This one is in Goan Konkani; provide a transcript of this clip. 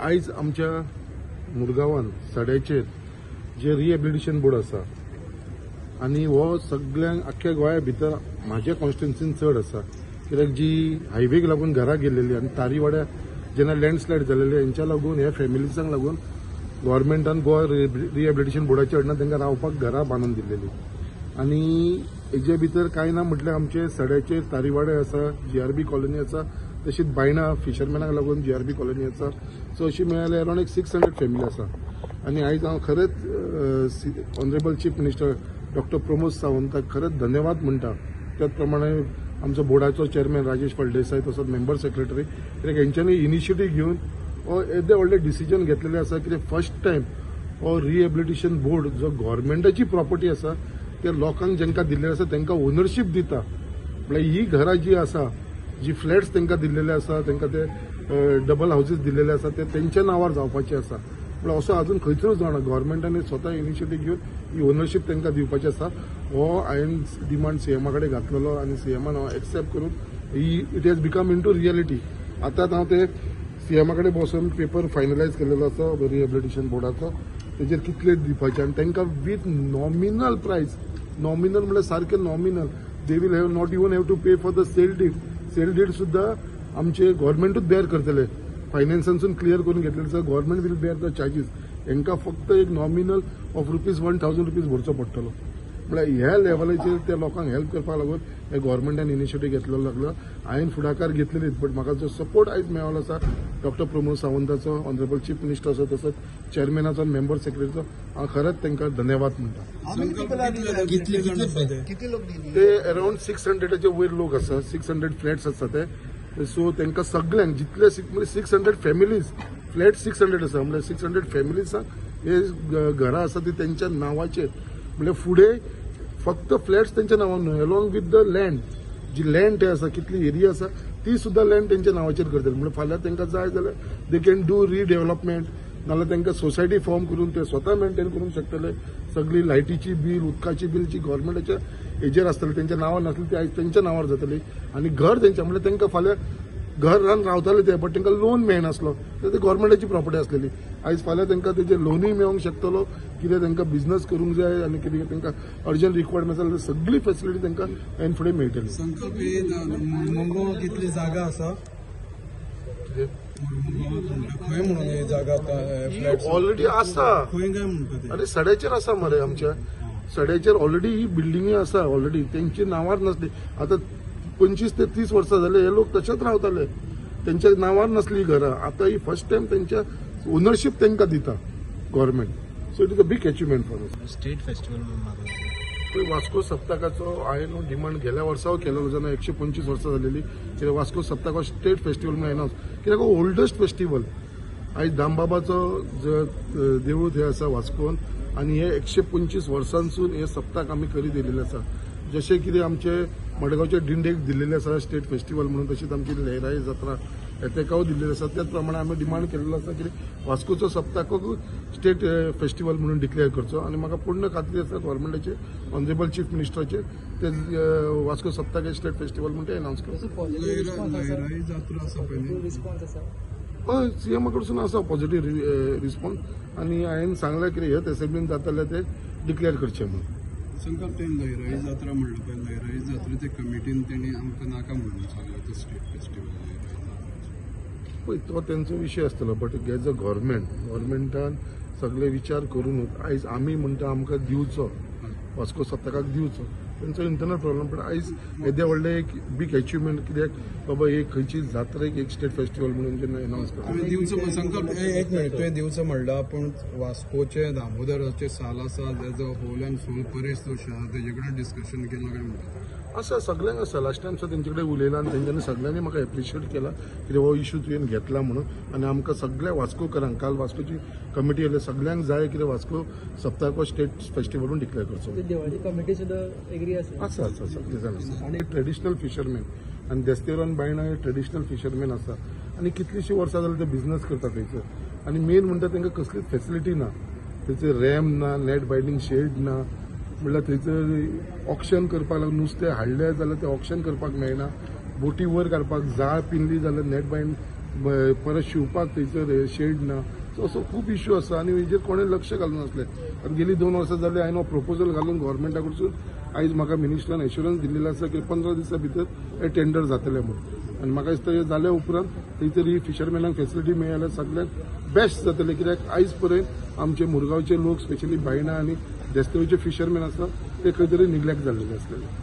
आयज आमच्या मुरगांवान सड्याचेर जे रिहेबिलिटेशन बोर्ड आसा आनी हो सगळ्यांक आख्ख्या गोंया भितर म्हाज्या कॉन्स्टिट्युन्सीन चड आसा, कित्याक जी हायवेक लागून घरां गेल्लेली आनी तारीवाड्या जेन्ना लँडस्लायड जालेले हेंच्या लागून ह्या फॅमिलीजांक लागून गव्हर्मेंटान गोवा रिहेबिलिटेशन बोर्डाच्या कडल्यान तांकां रावपाक घरां बांदून दिल्लेली. आनी हेजे भितर कांय ना म्हटल्यार आमचे सड्याचेर तारीवाडे आसा, जीआरबी कॉलनी आसा, तशीच बायणा फिशरमॅनाक लागून जीआरबी कॉलनी आसा. सो अशी मेळ्ळ्यार अरावंड एक 600 फॅमिली आसा. आनी आयज हांव खरेंच honourable chief minister doctor Pramod सावंताक खरेंच धन्यवाद म्हणटा. त्याच प्रमाणे आमचो बोर्डाचो चेअरमॅन राजेश फळदेसाय तसोच मेंबर सेक्रेटरी, कित्याक हेंच्यांनी इनिशिएटीव घेवन हो येदे व्हडलें डिसिजन घेतलेलें आसा कित्याक फर्स्ट टायम हो रिहेबिलिटेशन बोर्ड जो गव्हर्मेंटाची प्रॉपर्टी आसा ते लोकांक जेंकां दिल्लें आसा तांकां ओनरशीप दिता. म्हळ्यार ही घरां जी आसा, जी फ्लॅट्स तांकां दिल्लेले आसा, तांकां ते डबल हावजीस दिल्लेले आसा, ते तेंच्या नांवार जावपाचे आसा. म्हळ्यार असो अजून खंयसरूच जावना. गव्हर्मेंटान स्वता इनिशिएटीव घेवन ही ओनरशीप तांकां दिवपाची आसा. हो हांवें डिमांड सीएमा कडेन घातलेलो आनी सीएमान हो एक्सेप्ट करून ही it has become into reality. आतांच हांव ते सीएमा कडेन बसून पेपर फायनलायज केलेलो आसा रिहेबिलिटेशन बोर्डाचो, तेजेर कितले दिवपाचे आनी तांकां वीथ नॉमिनल प्रायस, नॉमिनल म्हळ्यार सारकें nominal, they will have not even have to pay for the sale deed. Sale deed सुद्दां आमचे गव्हर्मेंटूच बेर करतले, फायनान्सांसून क्लियर करून घेतलेले आसा. Government will bear the charges. हांकां फक्त एक नॉमिनल ऑफ ₹1000 भरचो पडटलो. म्हळ्यार ह्या लेवलाचेर त्या लोकांक हेल्प करपाक लागून हे गव्हर्मेंटान इनिशिएटीव घेतलेलो लागलो. हांवें फुडाकार घेतलेलीच, बट म्हाका जो सपोर्ट आयज मेळ्ळो आसा डॉक्टर प्रमोद सावंताचो, ऑनरेबल चीफ मिनिस्टराचो, तसोच चेअरमॅनाचो आनी मेंबर सेक्रेटरीचो, हांव खरेंच तांकां धन्यवाद म्हणटा. ते अरावंड 600 वयर लोक आसा, 600 फ्लॅट्स आसा ते. सो तांकां सगळ्यांक जितले म्हणजे 600 फॅमिलीज, फ्लॅट 600 आसा, म्हळ्यार 600 फॅमिलीजांक हे घरां आसा ती तेंच्या नांवाचेर. म्हळ्यार फुडें फक्त फ्लॅट्स तेंच्या नांवान न्हय, along with the land, ji land आसा, कितली एरिया आसा ती सुद्दां लँड तेंच्या नांवाचेर करतले. म्हळ्यार फाल्यां तांकां जाय जाल्यार they can do redevelopment, नाल्यार तांकां सोसायटी फॉर्म करून ते स्वता मेंटेन करूंक शकतले. सगळी लायटीची बील, उदकाची बील जी गव्हर्मेंटाच्या हेजेर आसतली, तेंच्या नांवार नासली ती आयज तेंच्या नांवार जातली. आनी घर तेंच्या म्हळ्यार तांकां फाल्यां घरान रावताले ते, बट तांकां लोन मेळनासलो, तर ते गव्हर्मेंटाची प्रॉपर्टी आसलेली. आयज फाल्यां तांकां तेजेर लोनूय मेळोंक शकतलो. कितें तांकां बिजनस करूंक जाय आनी कितें तांकां अर्जंट रिक्वायरमेंट आसा जाल्यार सगळी फेसिलिटी तांकां हेन फुडें मेळटली. संकल्प मुरगांव कितली जागा आसा खंय म्हणून ही जागा ऑलरेडी आसा? खंय काय म्हणटा? अरे सड्याचेर आसा मरे, आमच्या सड्याचेर ऑलरेडी ही बिल्डिंगी आसा ऑलरेडी, तेंची नांवार नासली. आतां 25 ते 30 वर्सां जाले हे लोक तशेंच रावताले, तेंच्या नांवार नासली घरां. आतां ही फर्स्ट टायम तेंच्या ओनरशीप तांकां दिता government. So it is a big achievement for us. State festival पळय वास्को सप्तकाचो हांवें डिमांड गेल्या वर्सा केलेलो, जेन्ना 125 वर्सां जालेली, कित्याक वास्को सप्तक हो स्टेट फेस्टिवल म्हणून एनावन्स, कित्याक हो ओल्डस्ट फेस्टिवल. आयज दामबाबाचो देवूळ थंय आसा वास्कोन आनी हे 125 वर्सांसून हे सप्तक आमी करीत येयलेले आसा. जशें कितें आमचे मडगांवच्या दिंडेक दिल्लेले आसा स्टेट फेस्टिवल म्हणून, तशीच आमची लहराई जात्रा तेकाय दिल्लेली आसा. त्याच प्रमाणे आमी डिमांड केलेलो आसा की वास्कोचो सप्तक स्टेट फेस्टिवल म्हणून डिक्लेअर करचो. आनी म्हाका पूर्ण खात्री आसा गव्हर्मेंटाचे, ऑनरेबल चीफ मिनिस्टराचे, ते वास्को सप्तक स्टेट फेस्टिवल म्हणून ते एनावन्स करचो. हय, सीएमा कडसून आसा पॉझिटीव रिस्पॉन्स आनी हांवें सांगलां की हेच असेंब्लीन जाताले ते डिक्लेअर करचे म्हणून. संकल्प तें लहराई जात्रा म्हणलं पळय, लहराई जात्रेचे कमिटीन तेणी आमकां नाका म्हणून सांगलें ते स्टेट फेस्टिवल. पळय तो तेंचो विशय आसतलो, बट एज अ गव्हर्मेंट, गव्हर्मेंटान सगळे विचार करूनच आयज आमी म्हणटा आमकां दिवचो, वास्को सप्तकाक दिवचो, तेंचो इंटरनल प्रॉब्लम. पण आयज येदे व्हडलें एक बीग अचिवमेंट, कित्याक बाबा एक खंयची जात्रेक एक स्टेट फेस्टिवल म्हणून जेन्ना एनावन्स करता. दिवचो संकल्प एक मिनिट, तुवें दिवचो म्हणला, पूण वास्कोचे दामोदराचे साल आसा as a whole and sole Paresh Joshi आसा, तेजे कडेन डिस्कशन केलां काय म्हणटा? आसा, सगळ्यांक आसा. लास्ट टायम सुद्दां तेंचे कडेन उलयला आनी तेंच्यांनी सगळ्यांनी म्हाका एप्रिशिएट केला कित्याक हो इशू तुवें घेतला म्हणून. आनी आमकां सगळ्या वास्कोकरांक, काल वास्कोची कमिटी येयली, सगळ्यांक जाय कितें वास्को सप्तक हो स्टेट फेस्टिवल म्हणून डिक्लेअर करचो. देवाची कमिटी सुद्दां एग्री आसा? आसा आसा, सगळे जाण आसा. आनी ट्रेडिशनल फिशरमॅन आनी देस्तेरान बायणा हे ट्रेडिशनल फिशरमॅन आसा आनी कितलीशीं वर्सां जालीं ते बिजनस करता थंयसर. आनी मेन म्हणटा तांकां कसलीच फेसिलिटी ना, थंयसर रॅम ना, नॅट बायंडींग शेड ना, म्हणल्यार थंयसर ऑक्शन करपाक लागून नुस्तें हाडलें जाल्यार तें ऑक्शन करपाक मेळना, बोटी वयर काडपाक जाळ पिनली जाल्यार नॅट बायंड परत शिंवपाक थंयसर शेड ना. सो असो खूब इश्यू आसा आनी हेजेर कोणें लक्ष घालून नासलें. आनी गेली 2 वर्सां जाली हांवें हो प्रपोजल घालून गव्हर्मेंटा कडसून आयज म्हाका मिनिस्टरान एश्युरन्स दिल्लेलो आसा की 15 दिसां भितर हे टेंडर जातलें म्हणून. आनी म्हाका दिसता हें जाल्या उपरांत थंयसर ही फिशरमॅनाक फेसिलिटी मेळ्ळी जाल्यार सगळ्यांत बेस्ट जातलें, कित्याक आयज पर्यंत आमचे मुरगांवचे लोक स्पेशली बायणा आनी देस्तेवचे फिशरमॅन आसा ते खंय तरी निग्लेक्ट जाल्लेले आसलेले.